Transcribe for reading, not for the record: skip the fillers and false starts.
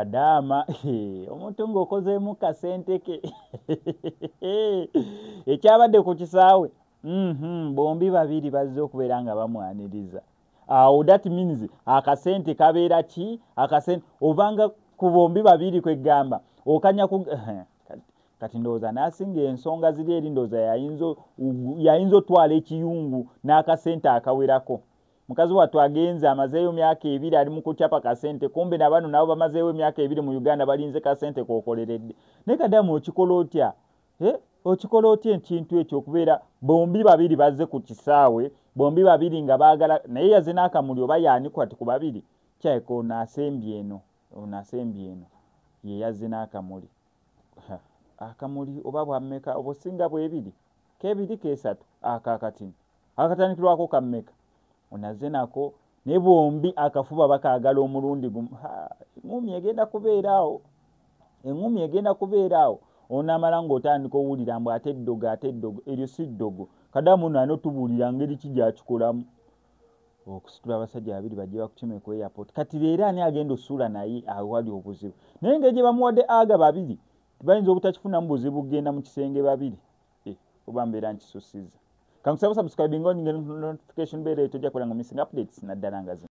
Kadaama, omuntu ng'okozeemu kasente ke ekyabadde ku kisaawe, bombi babiri bazze okubeera nga bamwaniriza. Awo that means akasente kabeera ki? Akasente obanga ku bombi babiri, kwegamba okanya ku kati ndowooza n'asinga ensonga ziri eri, ndowooza yayinza otwala ekiyungu n'akasente akawerako. Mukazi wattu agenze amazeeyo myaka 2 ali mu kucapa kasente, kumbe nabano nabo bamazeewo emyaka 2 mu Uganda, balinze kasente kokoleredde. Naye Kadamu, okikola otya? Okikola otya ekintu ekyo, okubeera bombi babiri bazze ku kisaawe, bombi babiri nga baagala, naye yaze n'akamuli oba yaani? Kwati ku babiri kyayeka ono asembye eno, ono asembye eno ye yazze n'akamuli. Akamuli oba bwammeka? Obusinga bwebiri, kebiri, kesatu, akakatini akatandikirwako kammeka? Onaze nako, naye bombi akafuba bakaagala omulundi gumu. Eŋŋumi egenda kubeera awo, eŋŋumi egenda kubeera awo. Onaamala ng'otandika owulira mbu ate eddogo, ate eddogo eryo si ddogo. Kadamu ono alina otubuulira ngeri ki gyakikolamu okusitula abasajja babiri bajje bakukime ku airport. Kati leero ani agenda osula naye awali obuzibu? Naye engeri gye bamuwadde aga babiri, bayinza obutakifunamu buzibu kugenda mu kisenge babiri. Oba mbeera nkisusiza. Kankusaba subscribing on notification bell, tojja kubeera nga missing updates naddala nga zino.